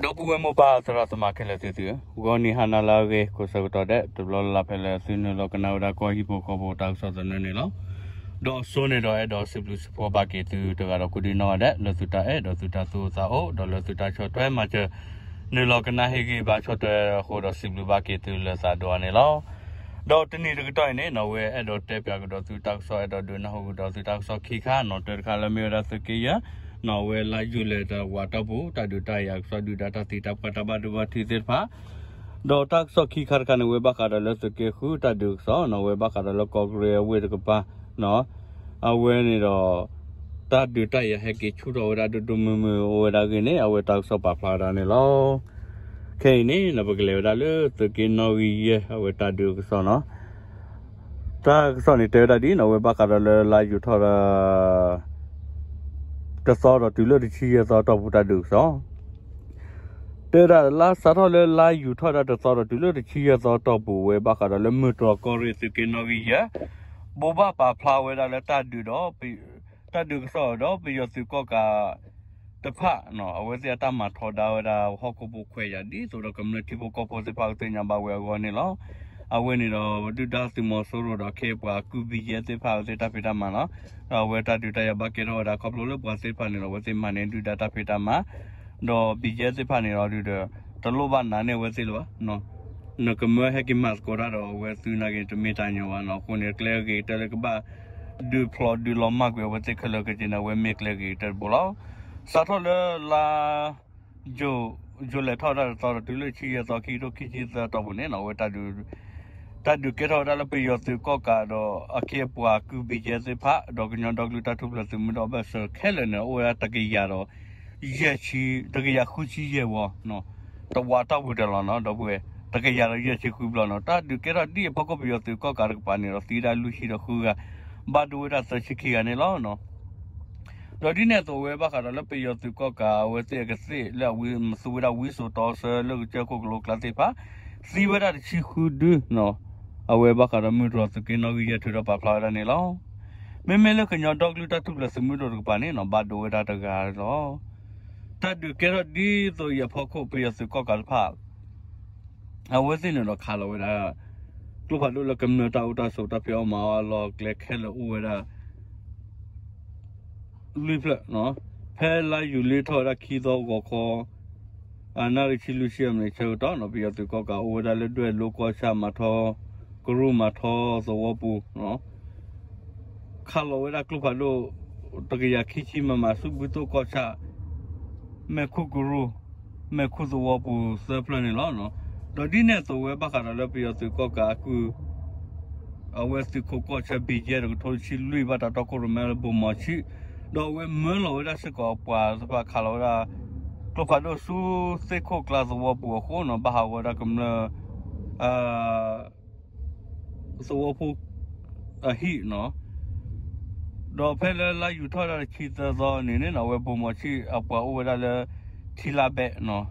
ဒီပုၢ်ဝဲၢ်မိၢ်ပၢ်သရၣ်သမါခဲလၢာ်သ့ၣ်သုဧၢ, ဂီၤနံၤဟါနၤလၢအဂ့ၤ ကိးဆၢကတီၢ်ဒဲး တဘျီလၢ်လၢ်ဖဲလၢသုနုာ်လီၤကနၣ်ဝဲဒၣ်ကီၢ်ဟံၣ်ဖိဃီဖိတၢ်ကစီၣ်သနၢၣ်န့ၣ်လီၤ. ဒီးအစိန့ၣ်ဒီးအဲၣ်ဒိးစံးဘျုးစံးဖှိၣ်ဘၣ်က့ၤသုတဂၤဒီးကိးဒံနီၢ်ဂၤဒဲး လၢသုတၢ်အဲၣ်ဒီးသုတၢ်သူၣ်အိၣ်သးအိၣ် ဒီးလၢသုတၢ်ဆီၣ်ထွဲမၤစၢၤ နုာ်လီၤကနၣ်ဟ့ၣ်ဂံၢ်ဘါဆီၣ်ထွဲအဃိဒီးစံးဘျုးဘၣ်က့ၤသုလၢသးဒိၣ်အါန့ၣ်လီၤ. ဒီးတနံၤတကတီၢ်အံၤန့ၣ် နီၢ်ဝဲအဲၣ်ဒိးတဲပၠးကဒီးသုတၢ်ကစီၣ် အဲၣ်ဒိးဒုးနၢ်ဟူကဒီးသုတၢ်ကစီၣ်ခံခါနီၢ် တၢတခါလၢမ့ၢ်ဝဲဒၣ်သုးက့ယဲၢ် နီၢ်ဝဲလါယူၤလံတဝးတီၢ်ပူၤ တၢ်ဒုးတၢ်ယၤကစီၣ်ဒုၣ်ဒါတၢ်သံတၢ်ပှၢ်တၢ်ဘၣ်ဒိဘၣ်ထံးသ့ၣ်တဖၣ် ဒီးတၢ်ကစီၣ်ခံခါတခါန့ၣ် ဝဲဘၣ်ဃးဒီးလၢသုးက့ဃုတၢ်ဒုးကစီၣ်နီၢ် ဝဲဘၣ်ဃးဒီးလၢကီၢ်ကရ့ၣ်အဝ့ၢ်တကပၤ အဝဲန့ၣ်ဒီး တၢ်ဒုးတၢ်ယၤဟဲက့ၤဆူၣ်ထီၣ်ဝဲဒၣ်ဒိၣ်ဒိၣ်မုၢ်မုၢ်အိၣ်ဝဲဒၣ်အဂ့ၢ်န့ၣ် အဝဲတၢ်ကစီၣ်ပာ်ဖျါဝဲဒၣ်န့ၣ်လီၤ. ခဲအံၤန့ၣ် ပကလဲၤဝဲဒၣ်လၢသုးက့နီၣ်ဂံၢ်ယဲၢ်အဝဲတၢ်ဒုးကစီၣ်နီၢ် တၢ်ကစီၣ်န့ၣ်တဲဝဲဒၣ်ဒ်နီၢ် အဝဲဘၣ်ဃးဒီးလၢလါယူၤထီၣ်ဒီး တသီဒီးတုၤလၢတဆံယဲၢ်သီတီၢ်ပူၤတၢ်ဒုးကစီၣ် တဲဝဲဒၣ်လါစးထီၣ်လၢလါယူၤထီၣ်ဒၣ်တသီဒီးတုၤလၢတဆံယဲၢ်သီတီၢ်ပူၤ ဝဲဘၣ်ဃးဒီးလၢမုၢ်တြီၢ်ကီၢ်ရ့ၣ်သုးက့နီၣ်ဂံၢ်ယဲၢ် ဘိးဘၣ်ပာ်ဖျါဝဲဒၣ်လၢတၢ်ဒုးဒီး တၢ်ဒုးကစီၣ်ဒီးပယီၤသုးကီၣ်ကးတဖၣ် အဝဲသ့ၣ်အတၢ်မၤထီဒါဝဲဒၣ်ဟီၣ်ခိၣ်ဖိခွဲးယာ် ဒ်သိးဒီးကမျၢၢ်ထံဖိကီၢ်ဖိသ့ၣ်တဖၣ်ကသ့ၣ်ညါဘၣ်ဝဲအဂီၢ်န့ၣ်လီၤ. အဝဲန့ၣ်ဒီးဒုၣ်ဒါသုးမီၤစိရိၤဒီးအခ့အပှၤအကုၢ် ဘံၣ်ယဲၢ်သ့ၣ်တဖၣ်အဝဲသ့ၣ်တၢ်ဖံးတၢ်မၤလီၤ. ဒီးအဝဲတၢ်ဒုးတၢ်ယၤဘၣ်ကဲထီၣ်ဝဲဒၣ်ခီဖျိလၢပှၤသ့ၣ်တဖၣ်န့ၣ်ဒီး အဝဲသ့ၣ်မၤန့ၢ်ဒုၣ်ဒါတၢ်ဖံးတၢ်မၤ ဒီးဘံၣ်ယဲၢ်သ့ၣ်တဖၣ်န့ၣ်ဒီးဒုးဒီး တလိၣ်ဘၣ်နာ်န့ၢ်အဝဲသ့ၣ်လၢၤဘၣ် နကမၢဟဲက့ၤမၤသကိးတၢ်ဒီးအဝဲသုနာ်က့ၤတမ့ၢ်တၢ်ညီဘၣ်နီၢ် အဃိန့ၣ် ကျဲဂ့ၤကတၢၢ်လၢကဘၣ် ဒုးဖျိးဒုးလီၤမၢ်ကွံာ်အဝဲသ့ၣ်ခဲလၢာ်ခဲဆ့န့ၣ် အဝဲမ့ၢ်ကျဲဂ့ၤကတၢၢ်တဘိလီၤ. စးထီၣ်လၢလါ ယူၤလဲၤထီၣ်ဝဲဒၣ်တသီဒီးတုၤလၢဆံယဲၢ်သီ ခံကထိခံဆံသၢတီၢ်ပူၤန့ၣ်နီၢ် အဝဲ တၢ်ဒုးကဲထီၣ်ဝဲဒၣ်လၢပယီၤသုးကီၣ်ကးဒီးအခ့အပှၤကုၢ် ဘံၣ်ယဲၢ်သ့ၣ်တဖၣ် ဒီးကညီဒီကလုာ်တၢ်ထူၣ်ဖျဲးသုးမုၢ်ဒိၣ်အဘၢၣ်စၢၤခဲလၢာ်န့ၣ် အိၣ်ဝဲဒၣ်တကယၤဒီး ယဲၢ်ဆံ တကယၤဃုဆံယဲၢ်ဝီ တဝးတီၢ်ပူၤတၢ်လီၤနီၢ် ဒီပုၢ်ဝဲၢ် တကယၤဒီးယဲၢ်ဆံဃုဘျီနီၢ် တၢ်ဒုးကဲထီၣ်ဒ်အဖီခိၣ်ပယီၤသုးကီၣ်ကးတကပၤန့ၣ်ဒီးသံဝဲဒၣ်လွံၢ်ဆံဒီးဃုဂၤ ဘၣ်ဒိဝဲဒၣ်သၢဆံခံဂၤန့ၣ်လီၤ. ဒီးဒ်န့ၣ်အသိးဝဲဘၣ်ဃးဒီးလၢပယီၤသုးကီၣ်ကးအဝဲသ့ၣ်အကသ့ၣ်လၢအဝံသူဝဲဒၣ်ဝံစိာ်တီဆှၢလၢကစၢၢ်ခိၣ်ကလိကျါသ့ၣ်တဖၣ် သံဝဲဒၣ်တဆံဃုဒုနီၢ် အဝဲဘၣ်ဃးဒီးမုၢ်တြီၢ်သုးက့နီၣ်ဂံၢ်ယဲၢ်ထုးဒီးပာ်ဖျါဝဲဒၣ်န့ၣ်လီၤ. မ့မ့ၢ်လၢကညီဒီကလုာ်တၢ်ထူၣ်ဖျဲးသုးမုၢ်ဒိၣ်တကပၤန့ၣ်နီၢ် ဘၣ်ဒိဝဲဒၣ်တဂၤလီၤ. တၢ်ဒုးကဲထီၣ်ဒ်သိးအံၤအဖီခိၣ်ပယီၤသုးကီၣ်ကးတဖၣ် အဝဲသ့ၣ်န့ၣ်ဒီးခးလီၤဝဲဒၣ် ကျိဖးဒိၣ်လၢကမျၢၢ်တၢ်အိၣ်တၢ်ဆိးတၢ်ဖံးအီၣ်မၤအီၣ်အလီၢ်အကျဲခဲလၢာ်အိၣ်ဝဲဒၣ် လွံၢ်ဖျၢၣ်နီၢ် ဖဲလါယူၤလံထီၣ်ဝဲဒၣ်ခံသီဂီၤခီ အနၣ်ရံၣ်ဆံလွံၢ်ဆံအမံးနံးဆၢကတီၢ်နီၢ် ပယီၤသုးကီၣ်ကးအိၣ်ဝဲဒၣ်လၢဒွဲၣ်လိကီၢ်ဆၣ်မၤထီ ကရူၢ်မၤထီသဝီပူၤ ခးလီၤဝဲဒၣ်ကျိဖးဒိၣ် တကယၤခံဆံ မမ ဆူဘုသိၣ်ကီၢ်ဆၣ် မဲာ်ခူၣ်ကရူၢ် မဲာ်ခူၣ်သဝီပူၤသၢဖျၢၣ်န့ၣ်လီၤ. ဒီးဒ်န့ၣ်အသိးဝဲဘၣ်ဃးဒီးလၢပယီၤသုးကီၣ်ကးအကုၢ် အဝဲသုးခိးကီၢ်ဆၢ ဘံၣ်ယဲၢ် တကထိတဆံလွံၢ် ဘၣ်တၢ်တီခိၣ်ရိၣ်မဲလၢဘိၣ်မီၤဆံး ဒီးအဝဲမၢလီၤဝဲဒၣ်စ့ၢ်ကီးအပှၤသ့ၣ်တဖၣ်ခးလီၤဝဲဒၣ် ကျိဖးဒိၣ်ဆူသ့ၣ်ခိၣ်ကျါသဝီပူၤအဃိနီၢ် ဘၣ်ဟးဂီၤဝဲဒၣ်ကမျၢၢ် သဝီဖိအဟံၣ်နီၢ် ဒီးဖဲလၢလါယူၤထီၣ်ဝဲဒၣ်တဆံသၢသီန့ၣ်န့ၣ်နီၢ် အဝဲဘိၣ်မီၤဆံးအပှၤအိၣ်ဝဲဒၣ်လၢ ထံလါဘဲနီၢ်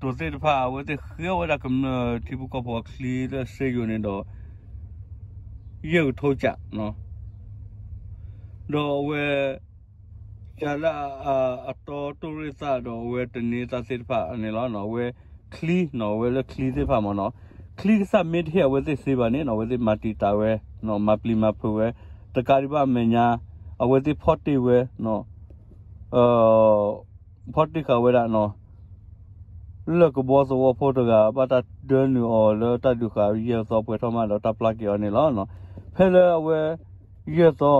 တိၤသ့ၣ်တဖၣ် အဝဲသ့ၣ်ဃ့အီၣ်ဝဲဒၣ်ကမျၢၢ်ထံဖိကီၢ်ဖိအချံလၢစ့ယိၤန့ၣ်ဒီး ယဲၢ်ကထိကး ဒီးအဝဲ ကလၢအတီတိၢ်ရ့ၣ်သၣ်ဒီးအဝဲတန့သၣ်သ့ၣ်တဖၣ်န့ၣ်လီၤ. အဝဲချံနီၢ် အဝဲလၢချံသ့ၣ်တဖၣ်မ့ၢ်နီၢ် ချံကစၢ်မ့ၢ်တဟ့ၣ်အဝဲသ့ၣ်စ့ဘၣ်န့ၣ်နီၢ် အဝဲသ့ၣ်မၤတံာ်တာ်ဝဲ မၤပျံၤမၤဖုးဝဲ တကးဒံးဘၣ်အမဲာ်ညါ အဝဲသ့ၣ်ဖီၣ်တ့ၢ်ဝဲ ဖီၣ်တ့ၢ်ဃာ်ဝဲဒၣ် လၢၢ်ကဘီသဝီဖိတဂၤ ဘၣ်တၢ်ဒၢနုာ်အီၤလၢတၢ်ဒုးဃာ်ယဲၢ်သီပှဲၤထီၣ်မးဒီးတၢ်ပျၢ်က့ၤအီၤန့ၣ်လီၤ. ဖဲလၢအဝဲ ယဲၢ်သီ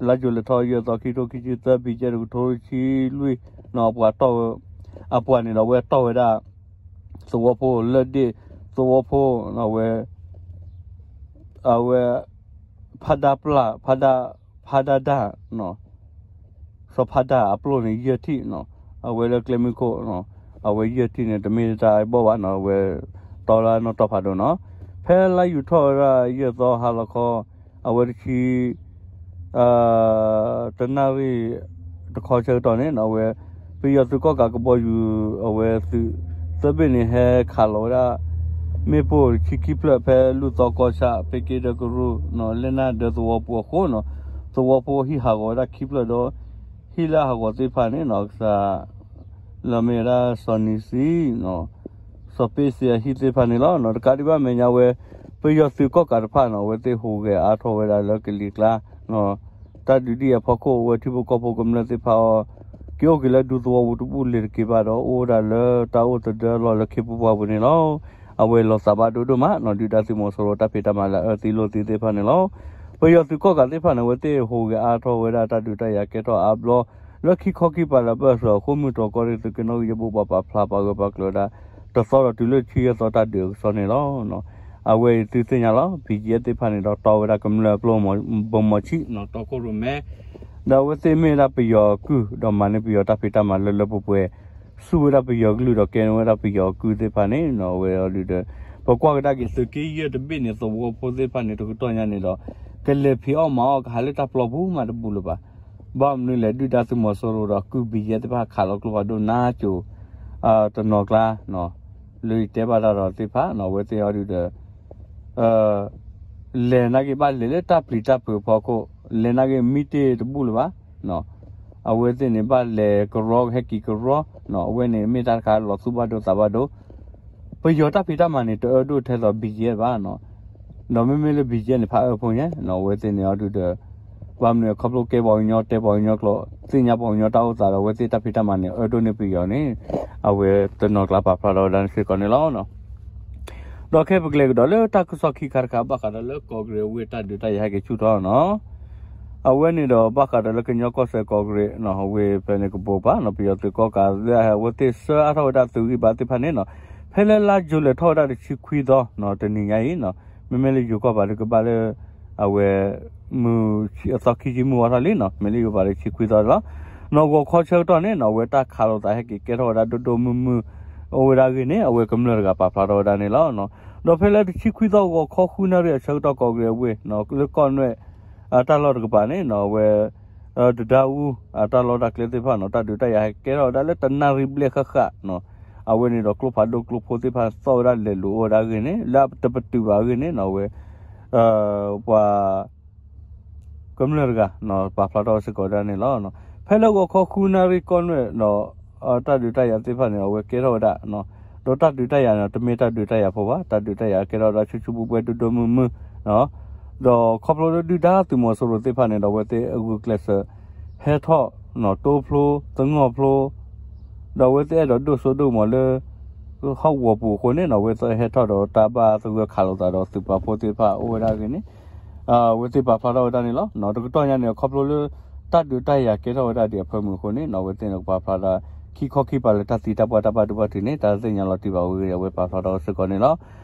လါယူၤလံထီၣ်ယဲၢ်သီ ခံကထိခံဆံသၢ ဘံၣ်ယဲၢ် တကထိတဆံလွံၢ် အပှၤတီၢ်ဝဲ အပှၤန့ၣ်ဒီးအဝဲတီၢ်ဝဲဒၣ် သဝီဖိလၢၢ်ဒ့ၣ် သဝီဖိ အဝဲ အဝဲ ဖးဒါပျၢ် ဖးဒါ ဖးဒါဒၣ် စီၤဖးဒါအပျိၢ်န့ၣ် ယဲၢ်ထံၣ်နီၢ် အဝဲလၢကျဲမုၢ်ခိၣ် အဝဲယဲၢ်ထံၣ်န့ၣ် တမ့ၢ်တၢ်အဘီၣ်ဘၣ်နီၢ် အဝဲတီလၢနီၢ်တီၢ်ဖးဒိၣ်နီၢ် ဖဲလါယူၤထီၣ်ဝဲဒၣ်ယဲၢ်သီဟါလီၤခီ အဝဲတဆံ တနၣ်ရံၣ်တခီဆၢကတီၢ်န့ၣ် အဝဲ ပယီၤသုးကီၣ်ကးကဘီယူၤ အဝဲသုး သၢဘ့ၣ်န့ၣ် ဟဲခးလီၤဝဲဒၣ် မ့ၣ်ပိၢ်တဆံခံဖျၢၣ် ဖဲလူၢ်သီကီၢ်ဆၣ် ဖဲက့ဒၢကရူၢ် လဲၢ်နၢ်ဒၢသဝီပူၤအဃိနီၢ် သဝီဖိဟံၣ်ဟးဂီၤဝဲဒၣ်ခံဖျၢၣ်ဒီး ဟံၣ်လၢအဟးဂီၤသ့ၣ်တဖၣ်န့ၣ် ကစၢ် လၢမ့ၢ်ဝဲဒၣ်စီၤနံၤစံ စီၤပ့းစ့အဟံၣ်သ့ၣ်တဖၣ်န့ၣ်လီၤ. တကးဒံးဘၣ်မဲာ်ညါဝဲ ပယီၤသုးကီၣ်ကးတဖၣ်န့ၣ် အဝဲသ့ၣ်ဟူးဂဲၤအါထီၣ်ဝဲဒၣ်လၢကလံၤကျါ တၢ်ဒုးဒ်အံၤအဖီခိၣ် အဝဲထံဖိကီၢ်ဖိကမျၢၢ်သ့ၣ်တဖၣ်အီၤ က့ၤအိၣ်က့ၤလၢဒူသဝီပူၤတဘူၣ်လ့ၤတက့ၤဘၣ်ဒီး အိၣ်ဝဲဒၣ်လၢတၢ်အိၣ်သဒၢလီၢ်လၢခ့ပူၤပှၢ်ပူၤန့ၣ်လီၤ. အဝဲလီၤသးဘၣ်ဒိၣ်ဒိၣ်မးနီၤ ဒုၣ်ဒါသုးမီၤစိရိၤတၢ်ဖံးတၢ်မၤလၢအအၢသံလိာ်သံသ့ၣ်တဖၣ်န့ၣ်လီၤ. ပယီၤသုးကီၣ်ကးသ့ၣ်တဖၣ်န့ၣ် အဝဲသ့ၣ်ဟူးဂဲၤအါထီၣ်ဝဲဒၣ်တၢ်ဒုးတၢ်ယၤကဲထီၣ်အါဘျီ လၢခံခီခံပၤလၢဘၢၣ်စၢၤ ဃိၣ်မုၢ်တြီၤကီၢ်ရ့ၣ်သုးက့နီၣ်ဂံၢ်ယဲၢ်ဘိးဘၣ်ပာ်ဖျါပာ်ဂၢၢ်ပာ်ကျၢၤဝဲဒၣ် တသီဒီးတုၤလၢဆံယဲၢ်သီတၢ်ဒုးအကစီၣ်န့ၣ်လီၤ. အဝဲအံၤသုသ့ၣ်ညါလီၤ ဘံၣ်ယဲၢ်သ့ၣ်တဖၣ်န့ၣ်ဒီးတီဝဲဒၣ်ကမျၢၢ်အပျိ ဘိမီၤဆံၣ်နီၤ တီခိၣ်ရိၣ်မဲ ဒီးအဝဲသ့ၣ်မ့ၢ်ဝဲဒၣ်ပယီၤအကုၢ် ဒီးမၤန့ၢ်ပယီၤတၢ်ဖံးတၢ်မၤလၢလၢပှဲၤပှဲၤ ဆူၣ်ဝဲဒၣ်ပယီၤကလုၢ်ဒီးကဲန့ၢ်ဝဲဒၣ်ပယီၤအကုၢ်သ့ၣ်တဖၣ်န့ၣ်နီၤ အဝဲအီၤဒုးဒီး ပကွၢ်ကဒါက့ၤသုးက့ယဲၢ်တဘ့ၣ်န့ၣ် သဝီဖိသ့ၣ်တဖၣ်န့ၣ် တကတီၢ်ညါန့ၣ်ဒီး ကလဲၤဖံးအီၣ်မၤအီၣ်ကဟးလၢတၢ်ပျီပူၤမးတဘူၣ်လၢၤဘၣ်. ဘၣ်မနုၤလဲၣ် ဒုၣ်ဒါသုးမီၤစိရိၤဒီးကုၢ်ဘံၣ်ယဲၢ်သ့ၣ်တဖၣ်ခးလီၤကျိဖးဒိၣ်နါစိၤ တနီၤကျါ လၢယတဲဘၣ်တၢ်ဒီးသ့ၣ်တဖၣ်နီၤ အဝဲသ့ၣ်အီၤဒုးဒီး လဲၤနာ်က့ၤဘၣ်လဲၤလၢတၢ်ပျံၤတၢ်ဖုးအဖီခိၣ် လဲၤနာ်က့ၤမံတ့ၢ်တဘူၣ်လၢၤဘၣ်. အဝဲသ့ၣ်န့ၣ်ဘၣ်လဲၤကရီဟဲက့ၤကရီ အဝဲန့ၣ်မ့ၢ်တၢ်တခါလီၤသူၣ်ဘၣ်ဒိသးဘၣ်ဒိ ပယီၤတၢ်ဖံးတၢ်မၤန့ၣ် တအၢဒိၣ်ထဲသိးဘံၣ်ယဲၢ်ဘၣ်နီၤ ဒီးမ့မ့ၢ်လၢဘံၣ်ယဲၢ်န့ၣ် ဖးအၢဖိညါနီၤ အဝဲသ့ၣ်န့ၣ်အီၤဒုးဒီး ဘၣ်မနုၤခီဖျိကဲပှၤကညီတဲပှၤကညီကျိာ် သ့ၣ်ညါပှၤကညီတၢ်အိၣ်သးဒီး အဝဲသ့ၣ်တၢ်ဖံးတၢ်မၤန့ၣ် အၢဒိၣ်န့ၢ်ပယီၤန့ၣ် အဝဲတနီၤကျါပာ်ဖျါထီၣ်ဝဲဒၣ်န့ၣ်စ့ၢ်ကီးန့ၣ်လီၤ. ဒီးခဲပကလဲၤကဒီးလၢတၢ်ကစီၣ်ခံခါတခါ ဘၣ်ဃးဒီးလၢကီၢ်ကရ့ၣ်အဝ့ၢ်တၢ်ဒုးတၢ်ယၤဟဲက့ၤဆူၣ်ထီၣ်နီၤ အဝဲန့ၣ်ဒီးဘၣ်ဃးဒီးလၢကညီကီၢ်စဲၣ်ကီၢ်ကရ့ၣ်နီၤ အဝ့ၢ်ဖဲန့ၣ်ကပိာ်ပၤနီၤ ပယီၤသုးကီၣ်ကးလၢအဝဲသ့ၣ်ဆှၢအါထီၣ်ဝဲဒၣ်သုးဂံၢ်ဘါသ့ၣ်တဖၣ်န့ၣ်နီၤ ဖဲလၢလါယူၤလံထီၣ်ဝဲဒၣ်တဆံခွံသီနီၤ တနံၤညါအံၤနီၤ မ့မ့ၢ်လၢယိၤကီၢ်ပၤဒုးကဘၣ်လၢ အဝဲ မုၢ်အသီခံဆံမုၢ်ဝါထီၣ်လံနီၤ မ့ၢ်လၢယိၤပၤဒုးတဆံခွံသီလီၤ. နီၢ်ဂီၤခီဆၢကတီၢ်န့ၣ်နီၤ အဝဲတၢ်ခးလိာ်သးဟဲက့ၤကဲထီၣ်ဝဲဒၣ်ဒိၣ်ဒိၣ်မုၢ်မုၢ် အိၣ်ဝဲဒၣ်အဂ့ၢ်န့ၣ် အဝဲကမျၢၢ်တဂၤပာ်ဖျါထီၣ်ဝဲဒၣ်န့ၣ်လီၤ. ဒီးဖဲလၢတဆံခွံသီဂီၤခီဃုနၣ်ရံၣ်အဆၢကတီၢ် ကီၢ်ကရ့ၣ်အဝ့ၢ်နီၤ လၢကီၢ်နွဲၣ် အတၢ်လီၢ်တကပၤန့ၣ်နီၤ အဝဲ တဒါအူ အတၢ်လီၢ်တၢ်ကျဲသ့ၣ်တဖၣ်နီၤ တၢ်ဒုးတၢ်ယၤဟဲကဲထီၣ်ဝဲဒၣ်လၢတနၣ်ရံၣ်ဘျဲၣ်ဃၣ်ဃၣ်နီၤ အဝဲန့ၣ်ဒီးကျိဖးဒိၣ်ကျိဖိသ့ၣ်တဖၣ်သီၣ်ဝဲဒၣ်လဲၤလိာ်အိၣ်ဝဲဒၣ်အဂ့ၢ်န့ၣ် လၢအတပတုာ်ဘၣ်အဂ့ၢ်န့ၣ်နီၤ အဝဲ ပှၤ ကမျၢၢ်တဂၤ ပာ်ဖျါထီၣ်စ့ၢ်ကီးဝဲဒၣ်န့ၣ်လီၤ. ဖဲလၢဂီၤခီဃုနၣ်ရံၣ်ကီၢ်နွဲၣ်ဒီး တၢ်ဒုးတၢ်ယၤသ့ၣ်တဖၣ်န့ၣ် အဝဲကဲထီၣ်ဝဲဒၣ် ဒီးတၢ်ဒုးတၢ်ယၤန့ၣ် တမ့ၢ်တၢ်ဒုးတၢ်ယၤဖိဘၣ် တၢ်ဒုးတၢ်ယၤကဲထီၣ်ဝဲဒၣ်ဆူၣ်ဆူၣ်ဘှဲဘှဲဒိၣ်ဒိၣ်မုၢ်မုၢ် ဒီးခီဖျိလၢဒုၣ်ဒါသုးမီၤစိရိၤသ့ၣ်တဖၣ်န့ၣ်ဒီး အဝဲသ့ၣ်အဂုာ်ကျဲးစၢး ဟဲထီၣ် တိဖျိ သငီၢ်ဖျိ ဒီးအဝဲသ့ၣ်အဲၣ်ဒိးဒိၣ်စိဒိၣ်ကမီၤလၢ ဟီၣ်ကဝီၤပူၤအဃိန့ၣ်နီၤ အဝဲသ့ၣ်ဟဲထီၣ်ဒီးတၢ်ဘၣ်သဂၢၢ်ခးလိာ်သးဒီးသုးပာ်ဖှိၣ်သ့ၣ်တဖၣ်အိၣ်ဝဲဒၣ်အဂ့ၢ်န့ၣ် အဝဲသ့ၣ်ပာ်ဖျါထီၣ်ဝဲဒၣ်န့ၣ်လီၤ. တကတီၢ်ညါန့ၣ် ခီဖျိလၢ တၢ်ဒုးတၢ်ယၤကဲထီၣ်ဝဲဒၣ်ဒံးအဖၢမုၢ်အဃိန့ၣ်နီၤ အဝဲသ့ၣ်န့ၣ်ကပာ်ဖျါဒၣ် ခံခီခံပၤလၢတၢ်သံတၢ်ပှၢ်တၢ်ဘၣ်ဒိဘၣ်ထံးန့ၣ် တၢ်သ့ၣ်ညါလီၤတံၢ်ဘၣ်ဝဲအဂ့ၢ် အဝဲပာ်ဖျါထီၣ်စ့ၢ်ကီးန့ၣ်လီၤ.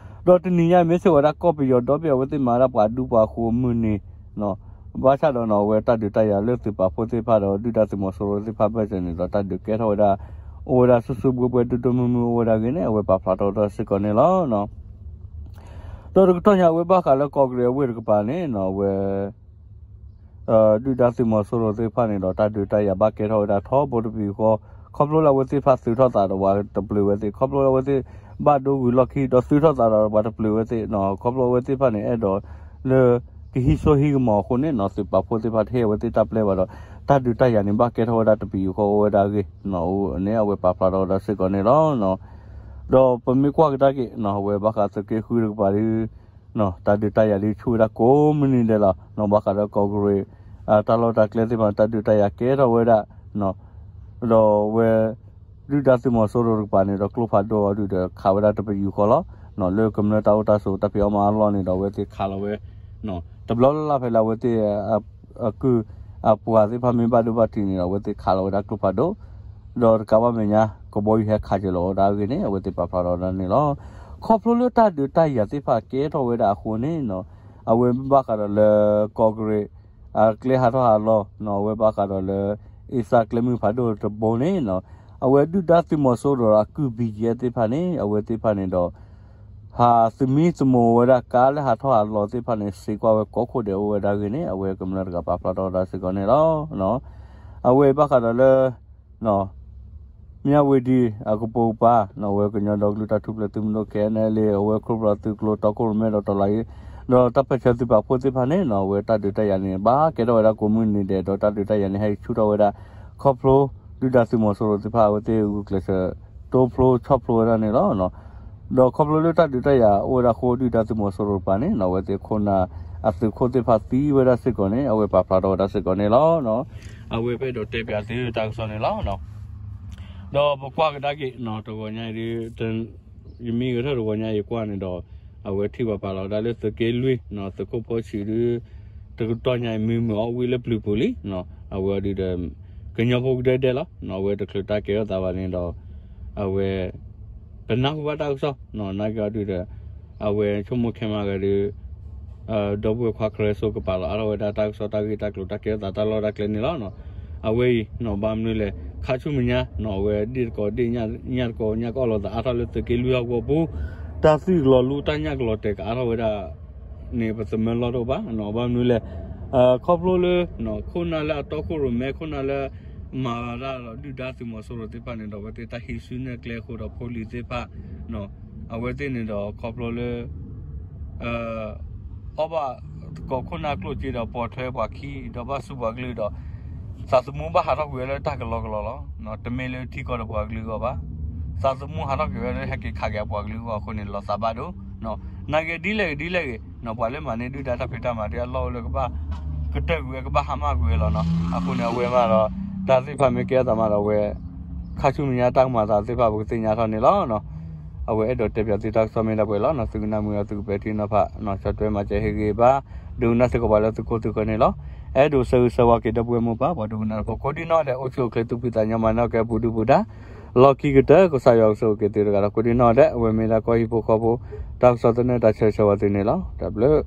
ဒီးတနံၤညါမ့ၢ်စ့ၢ်ဝဲဒၣ်ကီၢ်ပယီၤဒီဘ့ၣ် အဝဲသ့ၣ်မၤဝဲဒၣ်ပှၤဒူပှၤဃိၤအမုၢ်နံၤ ဘၣ်ဆၣ်ဒီးနီၤ အဝဲတၢ်ဒုးတၢ်ယၤလၢသုးပာ်ဖှိၣ်သ့ၣ်တဖၣ်ဒီး ဒုၣ်ဒါသုးမီၤစိရိၤသ့ၣ်တဖၣ်ဘၢၣ်စၢၤန့ၣ်ဒီး တၢ်ဒုးကဲထီၣ်ဝဲဒၣ် အိၣ်ဝဲဒၣ်ဆူၣ်ဆူၣ်ဘှဲဘှဲဒိၣ်ဒိၣ်မုၢ်မုၢ်အိၣ်ဝဲဒၣ်အဂ့ၢ်န့ၣ် အဝဲပာ်ဖျါထီၣ်ဝဲဒၣ်စ့ၢ်ကီးန့ၣ်လီၤ. ဒီးတကတီၢ်ညါအဝဲဘၣ်ဃးလၢကီၢ်ကရ့ၣ်အဝ့ၢ်တကပၤန့ၣ်နီၤ အဝဲ ဒုၣ်ဒါသုးမီၤစိရိၤသ့ၣ်တဖၣ်န့ၣ်ဒီး တၢ်ဒုးတၢ်ယၤဘၣ်ကဲထီၣ်ဝဲဒၣ်ထီဘိတပယူာ်ဃီ, ခီဖျိလၢအဝဲသ့ၣ်တဖၣ်သုးထီၣ်သးဒီးပှၤတပျုာ်ဝဲသ့ၣ်, ခီဖျိလၢအဝဲသ့ၣ်ဘၣ်ဒိဂုၤလီၢ်ခံဒီးသုးထီၣ်သးဒီးပှၤတပျုာ်ဝဲသ့ၣ်, ခီဖျိအဝဲသ့ၣ်တဖၣ်န့ၣ် အဲၣ်ဒိးလၢ ကဟံးစိဟံးကမီၤအဃိန့ၣ်နီၤ သုးပာ်ဖှိၣ်သ့ၣ်တဖၣ်တဟ့ၣ်အဝဲသ့ၣ်တၢ်ပျဲဘၣ်ဒီး တၢ်ဒုးတၢ်ယၤန့ၣ် ဘၣ်ကဲထီၣ်ဝဲဒၣ်တပယူာ်ဃီအိၣ်ဝဲဒၣ်အဂ့ၢ်န့ၣ် အဝဲပာ်ဖျါထီၣ်ဝဲဒၣ်စ့ၢ်ကီးန့ၣ်လီၤ. ဒီးပမ့ၢ်ကွၢ်ကဒါက့ၤ အဝဲဘၣ်ဃးသုးက့ဃုတကပၤဒီး တၢ်ဒုးတၢ်ယၤဒ်ဆူၣ်ဝဲဒၣ်ကိးမုၢ်နံၤဒဲးလီၤ. ဘၣ်ဃးဒီးကီၢ်ကရ့ၣ် တၢ်လီၢ်တၢ်ကျဲသ့ၣ်တဖၣ် တၢ်ဒုးတၢ်ယၤကဲထီၣ်ဝဲဒၣ် ဒီးအဝဲ ဒုၣ်ဒါသုးမီၤစိရိၤတကပၤန့ၣ်ဒီး ကျိဖးဒိၣ်အီၤဒုးဒီး ခးဝဲဒၣ်တပယူာ်ဃီလီၤ. လၢကမျၢၢ်တၢ်အိၣ်တၢ်ဆိးတၢ်ဖံးအီၣ်မၤအီၣ်လီၢ်န့ၣ်ဒီး အဝဲသ့ၣ်ခးလီၤဝဲ တဘျီလၢ်လၢ်ဖဲလၢအဝဲသ့ၣ် အကုၢ်အပှၤသ့ၣ်တဖၣ်မ့ၢ်ဘၣ်ဒိဘၣ်ထံးန့ၣ်ဒီး အဝဲသ့ၣ်ခးလီၤဝဲဒၣ်ကျိဖးဒိၣ်, ဒီးတကးဘၣ်မဲာ်ညါ ကဘီယူၤဟဲခးက့ၤလီၤဝဲဒၣ်အဂ့ၢ်န့ၣ် အဝဲသ့ၣ်ပာ်ဖျါထီၣ်ဝဲဒၣ်န့ၣ်လီၤ. ခီဖျိလၢတၢ်ဒုးတၢ်ယၤသ့ၣ်တဖၣ်ကဲထီၣ်ဝဲဒၣ်အဃိန့ၣ် အဝဲဘၣ်ဃးဒီးလၢကီၢ်ကရ့ၣ် အကျဲဟးထီၣ်ဟးလီၤ အဝဲဘၣ်ဃးဒီးလၢ အ့စၢ်ကျဲမုၢ်ဖးဒိၣ်တဘိန့ၣ် အဝဲဒုၣ်ဒါသုးမီၤစိရိၤဒီးအကုၢ် ဘံၣ်ယဲၢ် သ့ၣ်တဖၣ်န့ၣ် အဝဲသ့ၣ်တဖၣ်န့ၣ်ဒီး ဟးသမံသမိးဝဲဒၣ်ကါလၢဟးထီၣ်ဟးလီၤသ့ၣ်တဖၣ်န့ၣ် စ့းကွၢ်ဝဲကိးခိၣ်ဒဲးအိၣ်ဝဲဒၣ်အဂ့ၢ်န့ၣ် အဝဲကမျၢၢ်တဂၤပာ်ဖျါထီၣ်ဝဲဒၣ်စ့ၢ်ကီးန့ၣ်လီၤ. အဝဲအံၤဘၣ်ဃးဒီးလၢ မၠၣ်ဝတံၤအကပိာ်ကပၤ အဝဲကညီဒီကလုာ်တၢ်ထူၣ်ဖျဲးသုးမုၢ်ဒိၣ် ခဲအံၤန့ၣ်လံ အဝဲခရူၣ်ဖျီၣ်သုးကျိၤ တီခိၣ်ရိၣ်မဲဒီးတီၤလၤအံၤ ဒီးတၢ်ပၢၢ်ဆၢသုးပာ်ဖှိၣ်သ့ၣ်တဖၣ်န့ၣ် အဝဲတၢ်ဒုးတၢ်ယၤန့ၣ် ဘၣ်ကဲထီၣ်ဝဲဒၣ်ကိးမုၢ်နံၤဒဲး ဒီးတၢ်ဒုးတၢ်ယၤန့ၣ် ဟဲဆူၣ်ထီၣ်ဝဲဒၣ် ခီဖျိ ဒုၣ်ဒါသုးမီၤစိရိၤသ့ၣ်တဖၣ် အဝဲသ့ၣ်ဂုာ်ကျဲးစၢး တိဖျိဆီၣ်ဖျိဝဲဒၣ်န့ၣ်လီၤ. ဒီးခီဖျိလၢတၢ်ဒုးတၢ်ယၤအိၣ်ဝဲဒၣ်အဃိ ဒုၣ်ဒါသုးမီၤစိရိၤတကပၤန့ၣ် အဝဲသ့ၣ်ခိၣ်နၢ်အသုးခိၣ်သ့ၣ်တဖၣ်သံဝဲဒၣ်စ့ၢ်ကီးန့ၣ် အဝဲပာ်ဖျါထီၣ်ဝဲဒၣ်စ့ၢ်ကီးန့ၣ်လီၤ. အဝဲပအဲၣ်ဒိးတဲပၠးသုတၢ်ကစီၣ်န့ၣ်လီၤ. ဒီးပကွၢ်ကဒါက့ၤ တဂီၤညါအံၤဒုး ယမ့ၢ်ဂဲၤထီၣ်တဂီၤညါအံၤကွၢ်န့ၣ်ဒီး အဝဲထံၣ်ပှၤပာ်လီၤဝဲဒၣ်လၢသုးက့လွံၢ် သုးခိၣ်ဖိဆံးဒုး တကတီၢ်ညါအံၤမုၢ်မုၢ်အီၣ်ဝံၣ်လၢပျုၤပူၤလံ. အဝဲအီၤဒုးဒီး ကညီဖိကဒဲကဒဲလီၤ. အဝဲတချုးတၢ်ကဲထီၣ်သးဘၣ်န့ၣ်ဒီး အဝဲ ပနၢ်ဟူဘၣ်တၢ်ကစီၣ် နာ်က့အီၤဒုးဒီး အဝဲဆိကမိၣ်ခဲမးဂ့ၤဒုး ဒီပုၢ်ဝဲၢ်ခွါခရၢစိကပာ်လီၤအါထီၣ်ဝဲဒၣ်တၢ်ကစီၣ်တၢ်ဂ့ၢ်တၢ်ကျိၤတၢ်ကဲထီၣ်သးတၢ်လီၢ်တၢ်ကျဲန့ၣ်လီၤ. အဝဲအံၤ ဘၣ်မနုၤလဲၣ် ခါဆူမဲာ်ညါ အဝဲဒ့ၣ်တကိးဒ့ၣ် ညၣ်တကိးညၣ်ကအီၣ်လိာ်သးအါထီၣ်လၢသုးက့လွံၢ်ဟီၣ်ကဝီၤပူၤ တၢ်သွံၣ်ကလီၤလူ တၢ်ညၣ်ကလီၤတဲာ်ကအါထီၣ်ဝဲဒၣ်န့ၣ် ပသမၢလီၢ်တအိၣ်ဘၣ်. ဘၣ်မနုၤလဲၣ် ခီဖျိလၢ ခိၣ်နၢ်လၢအတီခိၣ်ရိၣ်မဲ ခိၣ်နၢ်လၢ မၤဝဲဒၣ်ဒီးဒုၣ်ဒါသုးမီၤစိရိၤသ့ၣ်တဖၣ်န့ၣ်ဒီး အဝဲသ့ၣ်တၢ်ဟံးစုနဲၣ်ကျဲအဃိဒီးဖိလံၤသ့ၣ်တဖၣ် အဝဲသ့ၣ်န့ၣ်ဒီးခီဖျိလၢ အီၣ်ဘၣ်သကိးခိၣ်နၢ်ကျိၣ်စ့ဒီးပိာ်ထွဲပှၤခံဒီးဘၣ်ဆူပှၤကလုာ်ဒီး သးသမူဘၣ်ဟးထီၣ်ကွံာ်ဝဲလၢတၢ်ကလီကလီလီၤ. တမ့ၢ်လၢထံကီၢ်ဒီးပှၤကလုာ်အဂီၢ်ဘၣ်. သးသမူဟးထီၣ်ကွံာ်ဝဲလၢဟဲက့ၤခးက့ၤအပှၤကလုာ်အဂီၢ်အဃိန့ၣ် လီၤသးဘၣ်ဒိၣ် နာ်က့ဒ်လဲၣ်ဂ့ၤဒ်လဲၣ်ဂ့ၤ ပှၤလၢမၤန့ၢ်ဒုၣ်ဒါတၢ်ဖံးတၢ်မၤဒုးအလီၢ်အိၣ်လၢကဘၣ်ကတၢၢ်ကွံာ်ဝဲ ကဘၣ်ဟါမၢ်ကွံာ်ဝဲလီၤ. အဃိန့ၣ် အဝဲမးဒီး တၢ်သ့ၣ်တဖၣ်မ့ၢ်ကဲထီၣ်သးမးဒီးအဝဲ ခါဆူမဲာ်ညါတၢ်ကမၤအသးသ့ၣ်တဖၣ် ပကသ့ၣ်ညါထီၣ်န့ၣ်လီၤ. အဝဲအဲၣ်ဒိးတဲပၠးသုတၢ်ကစီၣ်မ့ၢ်ဒၣ်ပှဲၤလီၤ. သုကနၣ်မုာ်ဒီးသုကပဲာ်ထံနီၤဖး ဆီၣ်ထွဲမၤစၢၤဟ့ၣ်ဂ့ၤဘၣ် ဒိကနၣ်စ့ၢ်ကီးပှၤလၢသုကိးသုဃၢၤန့ၣ်လီၤ. အဲၣ်ဒိးဆၢဂ့ၤဆၢဝါက့ၤဒီပုၢ်ဝဲၢ်မိၢ်ပၢ် ပှၤဒိကနၣ်တဖၣ်ကိးဒံနီၢ်ဒဲး အိၣ်ဆူၣ်အိၣ်ချ့သူၣ်ဖှံသးညီ မၤနၢၤကဲပူၤဒုၣ်ပူၤဒါ လီၢ်ခံကတၢၢ် ကစၢ်ယွၤကဆိၣ်ဂ့ၤက့ၤသုတဂၤဒီးကိးဒံနီၢ်ဒဲး အဝဲမ့ၢ်ဒၣ်ကီၢ်ဟံၣ်ဖိဃီဖိ တၢ်ကစီၣ်သနၢၣ်တၢ်ဆၢဂ့ၤဆၢဝါသုန့ၣ်လီၤ. တၢ်ဘျုး